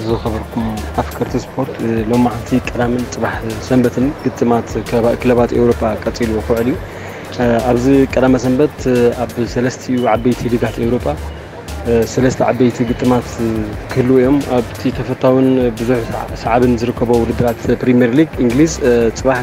ዝኸበርኩም ኣፍቀርቲ ስፖርት፣ ሎማዓንቲ ቀዳምን ጽባሕ ሰንበትን ግጥማት ክለባ-፣ ክለባት ኤውሮጳ ቀጺሉ ክውዕል እዩ። ኣብዚ ቀዳመ ሰንበት ኣብ ሰለስቲኡ ዓበይቲ ሊጋት ኤውሮጳ ሰለስተ ዓበይቲ ግጥማት ክህልዉ እዮም። ኣብቲ ተፈታውን ብዙሕ ሰዓብን ዝርከቦ ውድድራት ፕሪምየር ሊግ እንግሊዝ፣ ጽባሕ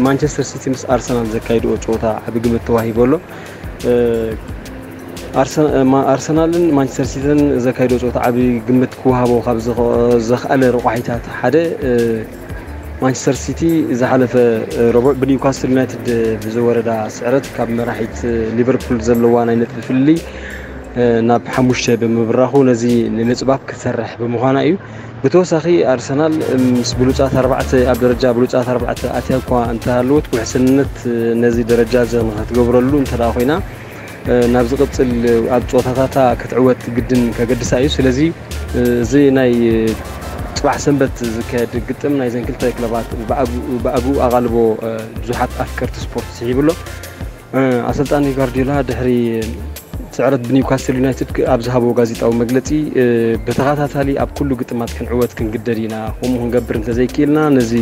ማንቸስተር ሲቲ ምስ ኣርሰናል ዘካይድዎ ጸወታ ዓቢ ግምት ተዋሂቡ ኣሎ። ኣርሰ-፣ ማ-፣ ኣርሰናልን ማንቸስተር ሲቲን ዘካይዶ ጸወታ ዓቢ ግምት ክወሃቦ ካብ ዝኸ-፣ ዘኽኣለ ረቋሒታት ሓደ፣ እ፣ ማንቸስተር ሲቲ ዝሓለፈ፣ እ፣ ረቡዕ ብኒውካስትል ዩናይትድ ብዝወረዳ ስዕረት ካብ መራሒት ሊቨርፑል ዘለዋ ናይ ነጥቢ ፍልልይ፣ እ፣ ናብ ሓሙሽተ ብምብራኹ ነዚ ንምጽባብ ክትሰርሕ ብምዃና እዩ። ብተወሳኺ ኣርሰናል፣ እ፣ ምስ ብሉጻት ኣርባዕተ ኣብ ደረጃ ብሉጻት ኣርባዕተ ኣትያ እኳ እንተሃለወት ውሕስነት፣ እ፣ ነዚ ደረጃ እዚ ንኽትገብረሉ እንተ ደኣ ኮይና፣ እ፣ ናብ ዝቕጽል ኣብ ጸወታታታ ክትዕወት ግድን ከገድሳ እዩ። ስለዚ፣ እ፣ እዚ ናይ፣ እ፣ ጽባሕ ሰንበት ዝካየድ ግጥም ናይዘን ክልተ ክለባት ብኣግኡ-፣ ብኣግኡ ኣቓልቦ፣ እ፣ ብዙሓት ኣፍቀርቲ ስፖርት ስሒቡ ኣሎ። እ፣ ኣሰልጣኒ ጋርዲዮላ ድሕሪ ስዕረት ብኒውካስትል ዩናይትድ ክ-፣ ኣብ ዝሃቦ ጋዜጣዊ መግለጺ፣ እ፣ ብተኸታታሊ ኣብ ኩሉ ግጥማት ክንዕወት ክንግደድ ኢና። ከምኡ ክንገብር እንተዘይክኢልና፣ ነዚ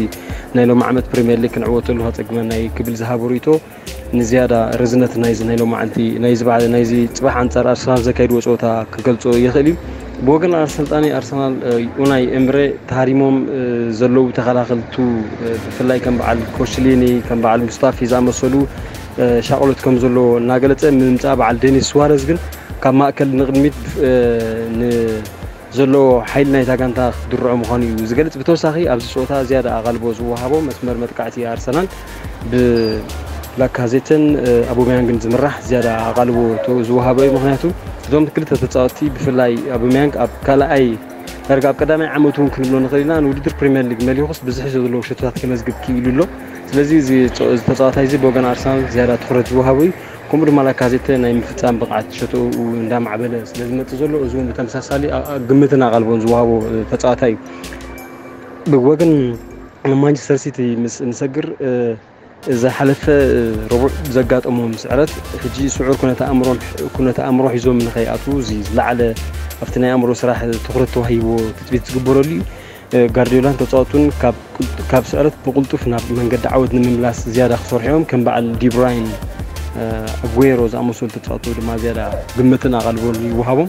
ናይ ሎሚ ዓመት ፕሪምየር ሊግ ክንዕወተሉ ከጸግመና እዩ ክብል ዝሃቦ ርእይቶ፣ ንዝያዳ ርዝነት ናይዚ ናይ ሎማዓንቲ፣ ናይዚ በዓል፣ ናይዚ ጽባሕ ኣንጻር ኣርሰናል ዘካይድዎ ጸወታ ክገልጾ ይኽእል እዩ። ብወገን ኣሰልጣኒ ኣርሰናል፣ እ፣ ኡናይ ኤምሬ ተሃሪሞም፣ እ፣ ዘለዉ ተኸላኸልቱ፣ እ፣ ብፍላይ ከም በዓል ኮሽሊኒ፣ ከም በዓል ሙስታፊ ዝኣመሰሉ፣ እ፣ ሻቕሎት ከም ዘለዎ እናገለጸ፣ ምምጻእ በዓል ዴኒስ ሱዋረዝ ግን ካብ ማእከል ንቕድሚት፣ እ፣ ን-፣ ዘለዎ ሓይሊ ናይታ ጋንታ ክድርዖ ምዃኑ እዩ ዝገልጽ። ብተወሳኺ ኣብዚ ጸወታ ዝያዳ ኣቓልቦ ዝወሃቦ መስመር መጥቃዕቲ ኣርሰናል ብላካዜትን፣ እ፣ ኣቡመያንግን ዝምራሕ ዝያዳ ኣቓልቦ ተ-፣ ዝወሃቦ እዩ። ምኽንያቱ እዞም ክልተ ተጻወትቲ ብፍላይ ኣቡመያንግ ኣብ ካልኣይ ዳርጋ ኣብ ቀዳማይ ዓመቱ እውን ክንብሎ ንኽእል ኢና። ንውድድር ፕሪምየር ሊግ መሊኹስ ብዝሕ ዘለዎ ሸቶታት ከመዝግብ ክኢሉ ኣሎ። ስለዚ እዚ ጸ-፣ እዚ ተጻዋታይ እዚ ብወገን ኣርሰናል ዝያዳ ትኹረት ዝወሃቦ እዩ። ከምኡ ድማ ላካዜተ ናይ ምፍጻም ብቕዓት ሸቶኡ እንዳማዕበለ ስለ ዝመጽእ ዘሎ፣ እዚ እውን ብተመሳሳሊ ኣ-፣ ኣ-፣ ግምትን ኣቓልቦን ዝወሃቦ፣ እ፣ ተጻዋታይ እዩ። ብወገን ማንቸስተር ሲቲ ምስ እንሰግር፣ እ፣ ዝሓለፈ፣ እ፣ ረቡዕ ዘጋጠሞም ስዕረት፣ ሕጂ ስዑር ኩነተ ኣእምሮን፣ ኩነተ ኣእምሮ ሒዞም ንኸይኣትዉ፣ እዚ ዝለዓለ ኣብቲ ናይ ኣእምሮ ስራሕ ትኹረት ተዋሂቦ ትጽቢት ዝግበረሉ እዩ። እ፣ ጋርዲዮላን ተጻወቱን ካብ ቅልጡ-፣ ካብ ስዕረት ብቕልጡፍ ናብ መንገዲ ዓወት ንምምላስ ዝያዳ ክሰርሑ እዮም። ከም በዓል ዲብራይን፣ እ፣ ኣጉዌሮ ዝኣመሰሉ ተጻወቱ ድማ ዝያዳ ግምትን ኣቓልቦን ይወሃቦም።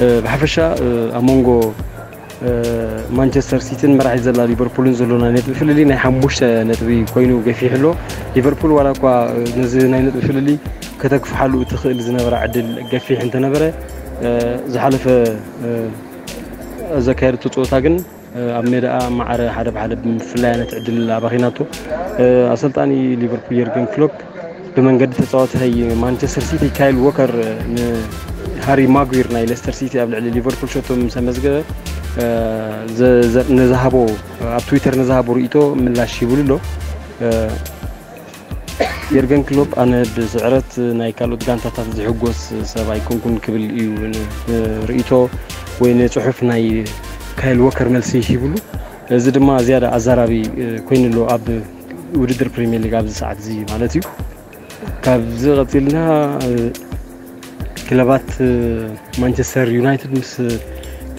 እ፣ ብሓፈሻ፣ እ፣ ኣብ መንጎ፣ እ፣ ማንቸስተር ሲቲን መራሒት ዘላ ሊቨርፑልን ዘሎ ናይ ነጥቢ ፍልልይ ናይ ሓሙሽተ ነጥቢ ኮይኑ ገፊሑ ኣሎ። ሊቨርፑል ዋላ እኳ፣ እ፣ ነዚ ናይ ነጥቢ ፍልልይ ከተግፍሓሉ እትኽእል ዝነበራ ዕድል ገፊሕ እንተነበረ፣ እ፣ ዝሓለፈ፣ እ፣ ዘካየደቶ ጸወታ ግን ኣብ ሜዳኣ ማዕረ ሓደ ብሓደ ብምፍላይ ዓይነት ዕድል ኣባኺናቶ። ኣሰልጣኒ ሊቨርፑል የርገን ክሎፕ ብመንገዲ ተጻዋታይ ማንቸስተር ሲቲ ካይል ዎከር ንሃሪ ማጉዊር ናይ ሌስተር ሲቲ ኣብ ልዕሊ ሊቨርፑል ሸቶ ምስ ኣመዝገበ፣ ዘ-፣ ዘ-፣ ንዝሃቦ፣ ኣብ ትዊተር ንዝሃቦ ርእይቶ ምላሽ ሂቡሉ ኣሎ። የርገን ክሎፕ፣ ኣነ ብስዕረት ናይ ካልኦት ጋንታታት ዝሕጎስ ሰብ ኣይኮንኩን ክብል እዩ ን-፣ ንርእይቶ ወይ ንጽሑፍ ናይ ካይል ዎከር መልሲ ሂብሉ። እዚ ድማ ዝያዳ ኣዛራቢ ኮይኑ ኣሎ ኣብ ውድድር ፕሪምየር ሊግ ኣብዚ ሰዓት እዚ ማለት እዩ። ካብዚ ቀጺልና፣ ክለባት ማንቸስተር ዩናይትድ ምስ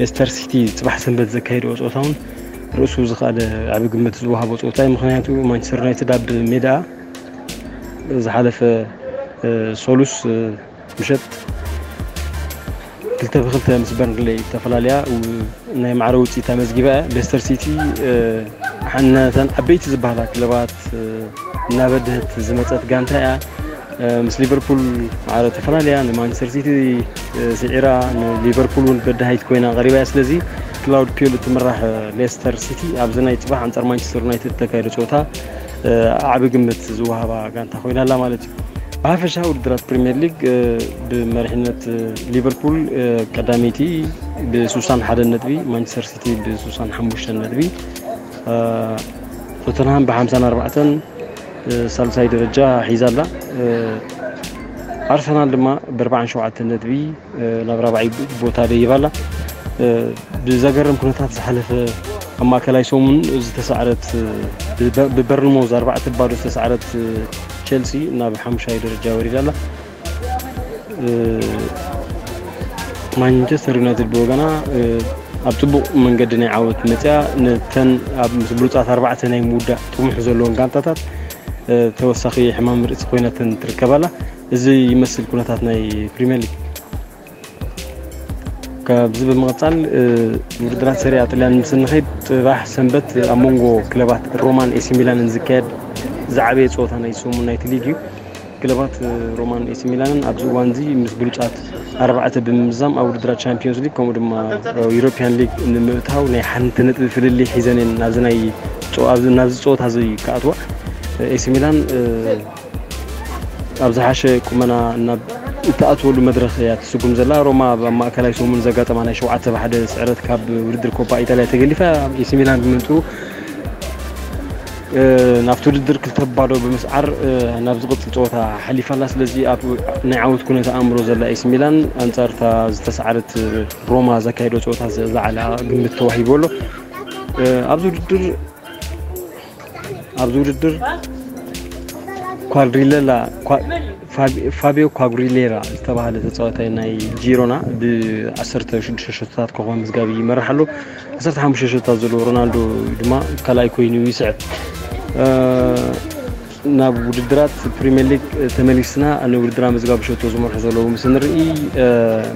ሌስተር ሲቲ ጽባሕ ሰንበት ዘካየድዎ ጸወታ እውን ርእሱ ዝኸኣለ ዓቢ ግምት ዝወሃቦ ጸወታ እዩ። ምኽንያቱ ማንቸስተር ዩናይትድ ኣብ ሜዳ ዝሓለፈ፣ እ፣ ሰሉስ፣ እ፣ ምሸት ክልተ ብክልተ ምስ በርንሌይ ተፈላልያ፣ ው-፣ ናይ ማዕረ ውጽኢት ኣመዝጊባ እያ። ሌስተር ሲቲ፣ እ፣ ሓ-፣ ነተን ዓበይቲ ዝበሃላ ክለባት፣ እ፣ እናበደህት ዝመጸት ጋንታ እያ። እ፣ ምስ ሊቨርፑል ማዕረ ተፈላልያ፣ ንማንቸስተር ሲቲ፣ እ፣ ስዒራ፣ ንሊቨርፑል እውን በዳሃይት ኮይና ቀሪባ እያ። ስለዚ ክላውድ ፒዮል እትምራሕ፣ እ፣ ሌስተር ሲቲ ኣብዚ ናይ ጽባሕ ኣንጻር ማንቸስተር ዩናይትድ እተካየደ ጸወታ፣ እ፣ ዓቢ ግምት ዝወሃባ ጋንታ ኮይና ኣላ ማለት እዩ። ብሓፈሻ ውድድራት ፕሪምየር ሊግ፣ እ፣ ብመሪሕነት፣ እ፣ ሊቨርፑል፣ እ፣ ቀዳመይቲ ብስሳን ሓደን ነጥቢ፣ ማንቸስተር ሲቲ ብስሳን ሓሙሽተን ነጥቢ፣ እ፣ ቶተንሃም ብሓምሳን ኣርባዕተን፣ እ፣ ሳልሳይ ደረጃ ሒዛ ኣላ። እ፣ ኣርሰናል ድማ ብኣርባዓን ሸውዓተን ነጥቢ፣ እ፣ ናብ ራብዓይ ቦታ ደይባ ኣላ። እ፣ ብዘገርም ኩነታት ዝሓለፈ ኣብ ማእከላይ ሰሙን ዝተሳዕረት፣ እ፣ ብበ-፣ ብበርንሞዝ ኣርባዕተ ባዶ ዝተሳዕረት፣ እ፣ ቸልሲ ናብ ሓሙሻይ ደረጃ ወሪዳ ኣላ። እ፣ ማንቸስተር ዩናይትድ ብወገና ኣብ ፅቡቕ መንገዲ ናይ ዓወት መፅያ፣ ነተን ኣብ ምስ ብሉፃት ኣርባዕተ ናይ ምውዳእ ጥሙሕ ዘለዎን ጋንታታት ተወሳኺ ሕማም ርእሲ ኮይናተን ትርከባላ። እዚ ይመስል ኩነታት ናይ ፕሪምየር ሊግ። ካብዚ ብምቕፃል ውድድራት ሰሪያ ጥልያን ምስ እንኸይድ፣ ፅባሕ ሰንበት ኣብ መንጎ ክለባት ሮማን ኤሲ ሚላንን ዝካየድ ዝዓበየ ፀወታ ናይ ሰሙን ናይቲ ሊግ እዩ። ክለባት ሮማን ኤሲ ሚላንን ኣብዚ እዋን እዚ ምስ ብሉፃት ኣርባዕተ ብምምዛም ኣብ ውድድራት ቻምፒዮንስ ሊግ ከምኡ ድማ ዩሮፒያን ሊግ ንምእታው ናይ ሓንቲ ነጥቢ ፍልልይ ሒዘን እየን ናብዚ ናይ ናብዚ ፀወታ እዚ ክኣትዋ። ኤሲ ሚላን ኣብ ዝሓሸ ቁመና ናብ እትኣትወሉ መድረኽ እያ ትስጉም ዘላ። ሮማ ኣብ ማእከላይ ሰሙን ዘጋጠማ ናይ ሸውዓተ ብ ሓደ ስዕረት ካብ ውድድር ኮፓ ኢጣልያ ተገሊፋ፣ ኤሲ ሚላን ብምንጥሩ ናብቲ ውድድር ክልተ ባዶ ብምስዓር ናብ ዝቕፅል ፀወታ ሓሊፋ ኣላ። ስለዚ ኣብ ናይ ዓወት ኩነተ ኣእምሮ ዘላ ኤሲ ሚላን ኣንፃር እታ ዝተሰዓረት ሮማ ዘካየዶ ፀወታ ዝለዓለ ግምት ተዋሂቡ ኣሎ። ኣብዚ ውድድር ኣብዚ ውድድር ኳድሪሌላ ፋቢዮ ኳጉሪሌራ ዝተባሃለ ተፃዋታይ ናይ ጂሮና ብ16 ሸቶታት ኮኸብ ምዝጋብ ይመርሕ ኣሎ። 15 ሸቶታት ዘለዎ ሮናልዶ ድማ ካልኣይ ኮይኑ ይስዕብ። ናብ ውድድራት ፕሪምየር ሊግ ተመሊስና ንውድድራ ምዝጋብ ሸቶ ዝመርሑ ዘለዉ ምስ ንርኢ፣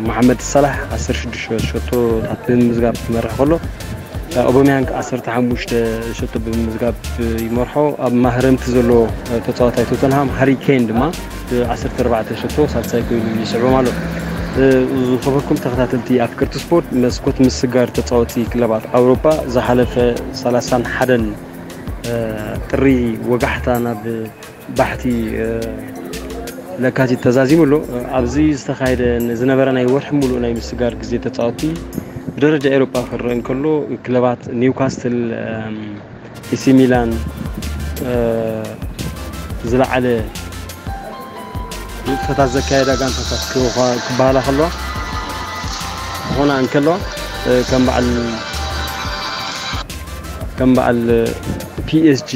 መሓመድ ሰላሕ 16 ሸቶታት ብምዝጋብ ክመርሕ ከሎ፣ ኦባሚያንግ 15 ሸቶ ብምዝጋብ ይመርሖ። ኣብ ማህረምቲ ዘሎ ተፃዋታይ ቶተንሃም ሃሪ ኬን ድማ ብ14 ሸቶ ሳልሳይ ኮይኑ ይስዕቦም ኣሎ። ዝኸበርኩም ተኸታተልቲ ኣፍቀርቲ ስፖርት፣ መስኮት ምስጋር ተፃወቲ ክለባት ኣውሮፓ ዝሓለፈ 31 ጥሪ ወጋሕታ ናብ ባሕቲ ለካቲት ተዛዚሙ ኣሎ። ኣብዚ ዝተኻየደ ዝነበረ ናይ ወርሒ ሙሉእ ናይ ምስጋር ግዜ ተፃወቲ ብደረጃ ኤሮጳ ክረአ እንከሎ፣ ክለባት ኒውካስትል፣ ኤሲ ሚላን ዝለዓለ ንጥፈታት ዘካየዳ ጋንታታት ክበሃላ ከለዋ ክኾና እንከለዋ፣ ከም በዓል ከም በዓል ፒኤስጂ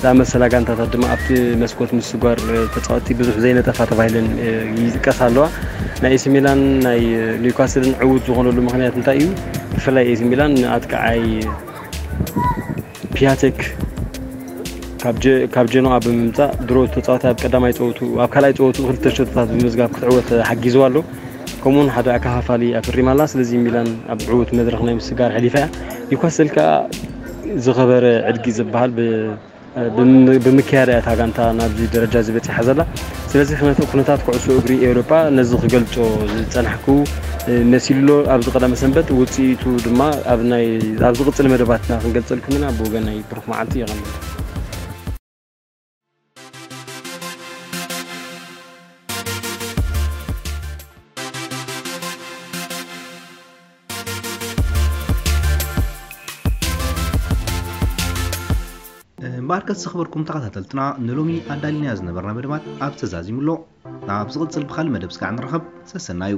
ዝኣመሰላ ጋንታታት ድማ ኣብቲ መስኮት ምስጓር ተፃወቲ ብዙሕ ዘይነጠፋ ተባሂለን ይጥቀሳ ኣለዋ። ናይ ኤሲ ሚላን ናይ ኒውካስልን ዕዉት ዝኾነሉ ምክንያት እንታይ እዩ? ብፍላይ ኤሲ ሚላን ንኣጥቃዓይ ፒያቴክ ካብ ጀኖኣ ብምምፃእ ድሮ ተፃዋቲ ኣብ ቀዳማይ ፀወቱ ኣብ ካልኣይ ፀወቱ ክልተ ሸቶታት ብምዝጋብ ክትዕወት ሓጊዝዋ ኣሎ። ከምኡውን ሓደ ኣካፋፋሊ ኣፈሪማ ኣላ። ስለዚ ሚላን ኣብ ዕዉት መድረኽ ናይ ምስጋር ሕሊፋ እያ። ኒውካስል ከኣ ዝኸበረ ዕድጊ ዝበሃል ብምክያድ እያ እታ ጋንታ ናብዚ ደረጃ እዚ በፂሓ ዘላ። ስለዚ ኩነታት ኩዕሶ እግሪ ኤውሮጳ ነዚ ክገልፆ ዝፀናሕኩ መሲሉ ኣሎ። ኣብዚ ቀዳመ ሰንበት ውፅኢቱ ድማ ኣብ ናይ ኣብ ዝቕፅል መደባትና ክንገልፀልኩም ኢና። ብወገን ናይ ብሩኽ መዓልቲ የቐንል። እምበኣርከስ ዝኽበርኩም ተኸታተልትና፣ ንሎሚ ኣዳሊናዮ ዝነበርና መደባት ኣብ ተዛዚሙ ኣሎ። ናብ ዝቕጽል ብኻልእ መደብ ስጋዕ ንራኸብ። ሰሰናዩ።